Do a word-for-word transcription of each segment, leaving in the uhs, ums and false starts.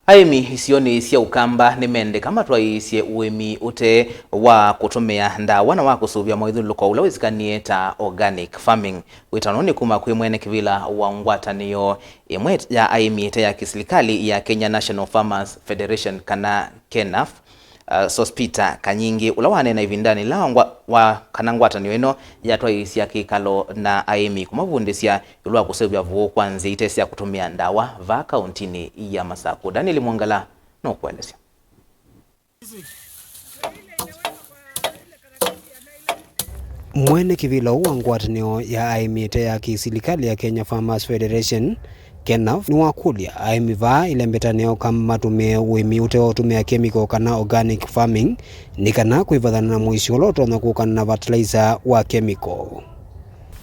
Aĩmi isionĩ sya Ũkamba nĩmendeka matwaĩĩsye ũĩmi ũte wa kũtũmĩa ndawa na wa kũsũvĩa mũĩthũlũko ũla wĩsĩkanĩe ta organic farming. Wĩtano nĩ kuma kwĩ mwene kĩvĩla wa ngwatanĩo ĩmwe ya aĩmi ĩte ya kĩsilikalĩ ya Kenya National Farmers Federation, kana KENAF, uh, Sospita Kanyingi, ũla waneena ĩvindanĩ ĩla ngwa-, wa kana ngwatanĩo ĩno yatwaĩĩsya kĩkalo na aĩmi kũmavundĩsya ĩũlũ wa kũseũvya vuũ kwa nzĩa ite sya kũtũmĩa ndawa vaa kaũntinĩ ya Masakũ. Daniel Mwongala nũkũelesya. Mwene kĩvĩla ũũ wa ngwatanĩo ya aĩmi ĩte ya kĩsilikalĩ ya Kenya Farmers Federation, KENAF, nĩwakũlya aĩmi vaa ĩlembetanĩ ya Ũkamba matũmĩe ũĩmi ũte wa ũtũmĩa kemiko kana organic farming nĩ kana kwĩvathana na mũisyo ũla ũtonya kũkana na fertilizer wa kemiko.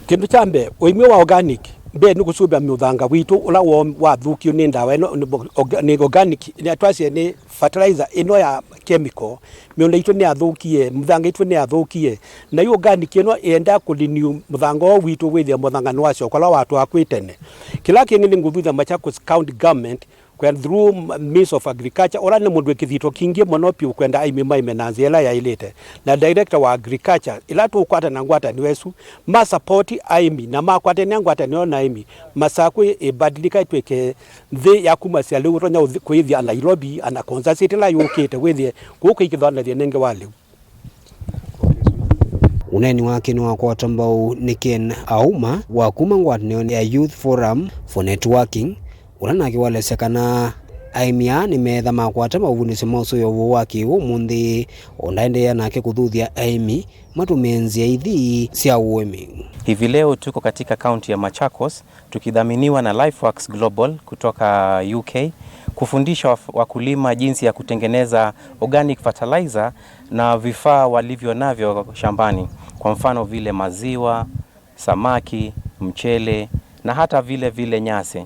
Kĩndũ kya mbee, ũĩmi wa organic mbee nĩ kũsũvĩa mũthanga witũ ũla wo-, wathũkiwe nĩ ndawa ĩno, nĩ bo-, orga-, nĩ organic, nĩ twasye nĩ fertilizer ĩno ya chemical, mĩũnda itũ nĩyathũkie, mĩthanga itũ nĩyathũkie. Na yu organic ĩno ĩendaa kũ-renew mũthanga ũũ witũ wĩthĩe mũthanga nĩwasyoka ũla watwaa kwĩ tene. Kĩla kĩngĩ nĩ ngũthũthya Machakos County Government kwenda through m-, Ministry of Agriculture, ũla nĩ mũndũ wĩ kĩthito kingĩ mũno piũ kwenda aĩmi maĩme na nzĩa ĩla yaĩlĩte. Na director wa agriculture, ĩla tũkwatana ngwatanĩo ĩsu, ma support aĩmi, na makwatania ngwatanĩo na aĩmi, Masakũ ĩ-, ĩbadilika ĩtwĩke nthĩ ya kumasya lĩu ũtonya ũthi-, kwĩthĩa Nairobi, ana Konza City ĩla yũkĩte, wĩthĩe kũu kwĩkĩthwa na thĩna ĩngĩ wa lĩu. Ũneeni wake nĩwakwatwa mbau nĩ Ken Auma wa kuma ngwatanĩonĩ ya Youth Forum for Networking, ũla nake walesya kana aĩmi aa nĩmeetha makwata mavundĩsyo ma ũsũvĩa ũvoo wa kĩw'ũ ũmũnthĩ, o ndaendeea nake kũthuthya aĩmi matũmĩe nzĩa ithi sya ũĩmi. Hivi leo tuko katika kaunti ya Machakos tukidhaminiwa na Lifeworks Global kutoka U K kufundisha waf-, wakulima jinsi ya kutengeneza organic fertilizer na vifaa walivyo navyo shambani, kwa mfano vile maziwa, samaki, mchele na hata vile vile nyasi.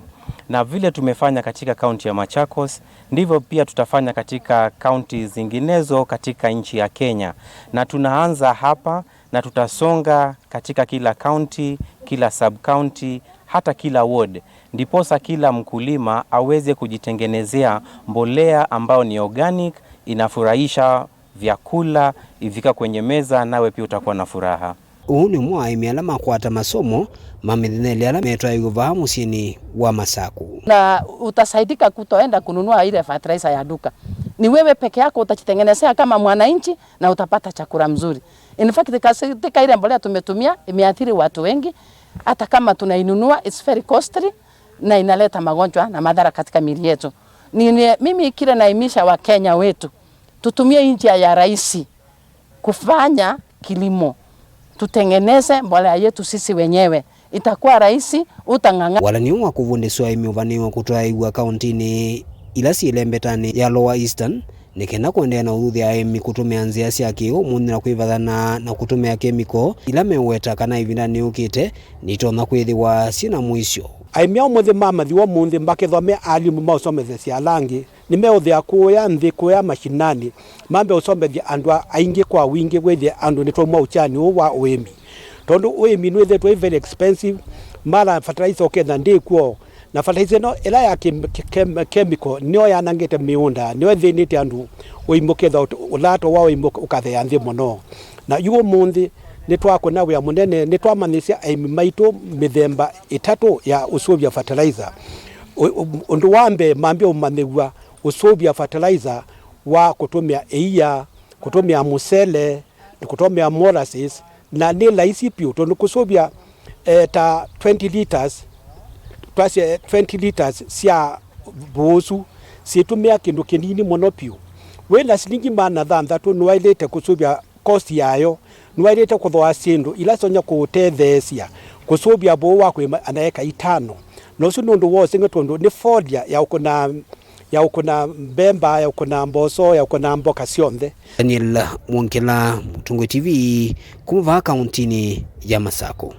Na vile tumefanya katika kaunti ya Machakos, ndivyo pia tutafanya katika kaunti zinginezo katika nchi ya Kenya. Na tunaanza hapa na tutasonga katika kila kaunti, kila sub-county, hata kila ward. Ndiposa kila mkulima aweze kujitengenezea mbolea ambayo ni organic, inafurahisha vyakula, ifika kwenye meza, nawe pia utakuwa na furaha. Ũũ nĩ ũmwe wa aĩmi ala makwata masomo ma mĩthenya ĩlĩ ala metwaĩwe vaa mũsyĩnĩ wa Masakũ. Na utasaidika kutoenda kununua ile fertilizer ya duka. Ni wewe peke yako utajitengenezea kama mwananchi na utapata chakula mzuri. In fact, kasi-, katika ile mbolea tumetumia, imeathiri watu wengi. Hata kama tunainunua, it's very costly na inaleta magonjwa na madhara katika miili yetu. Ni, ni, mimi kile naimisha wa Kenya wetu, tutumie hii njia ya rahisi kufanya kilimo. Tutengeneze mbolea yetu sisi wenyewe. Itakuwa rahisi, utang'ang'a. Walany'o wa kũvundĩsya aĩmi ũvanĩĩwe kũtwaĩw'a kaũntinĩ ila syĩ lembetanĩ ya Lower Eastern, nĩ kenda kũendeea na ũthuthya aĩmi kũtũmĩa nzĩa sya kĩw'ũ ũmũnthĩ na kwĩvathana na kũtũmĩa kemiko ila meweta kana ĩvindanĩ yũkĩte nitonya kwĩthĩwa syĩ na mũisyo. Aĩmi a ũmũnthĩ mamathiwa ũmũnthĩ makethwa me alimũ ma ũsomethesya ala angĩ. Nĩmeũthĩa kũũya nthĩ, kũũya mashinani, mambe ũsomethya andũ a-, aingĩ kwa wingĩ, wĩthĩe andũ nĩtwauma ũkyanĩ ũũ wa ũĩmi. Tondũ ũĩmi nĩwĩthĩĩtwe wĩ very expensive, mara fertilizer ũketha ndĩkw'o, na fertilizer ĩno ĩla ya kem-, ke-, kem-, chemical nĩyo yanangĩte mĩũnda, nĩyo ĩthĩnĩte andũ, ũĩmi ũketha ũt-, ũlato wa ũĩmi ũk-, ũkatheea nthĩ mũno. Na yu ũmũnthĩ, nĩtwakũna wĩa mũnene, nĩtwamanyĩsya aĩmi maitũ mĩthemba ĩtatũ ya ũsũvya fertilizer. Ũ-, ũ-, ũndũ wa mbee, mambie ũmanyĩw'a ũsũvya fertilizer wa kũtũmĩa ĩia, kũtũmĩa mũsele, kũtũmĩa molasses, na nĩ laisi piũ, tondũ kũsũvya, eh, ta twenty liters, twasye twenty liters sya vuũsu, syĩtũmĩa kĩndũ kĩnini mũno piũ. Wĩ na silingi maana thanthatũ, nĩwaĩlĩte kũsũvya cost yayo, nĩwaĩlĩte kũthooa syĩndũ ila itonya kũũtetheesya kũsũvya vuũ wa kũĩma ana eka itano. Na ũsu nĩ ũndũ wa ũseng'e, tondũ nĩ failure ya ũkũna, ya ũkũna mbemba, ya ũkũna mboso, ya ũkũna mboka syonthe. Daniel Mwongela, Mũtũngũi T V, kuma vaa kaũntinĩ ya Masakũ.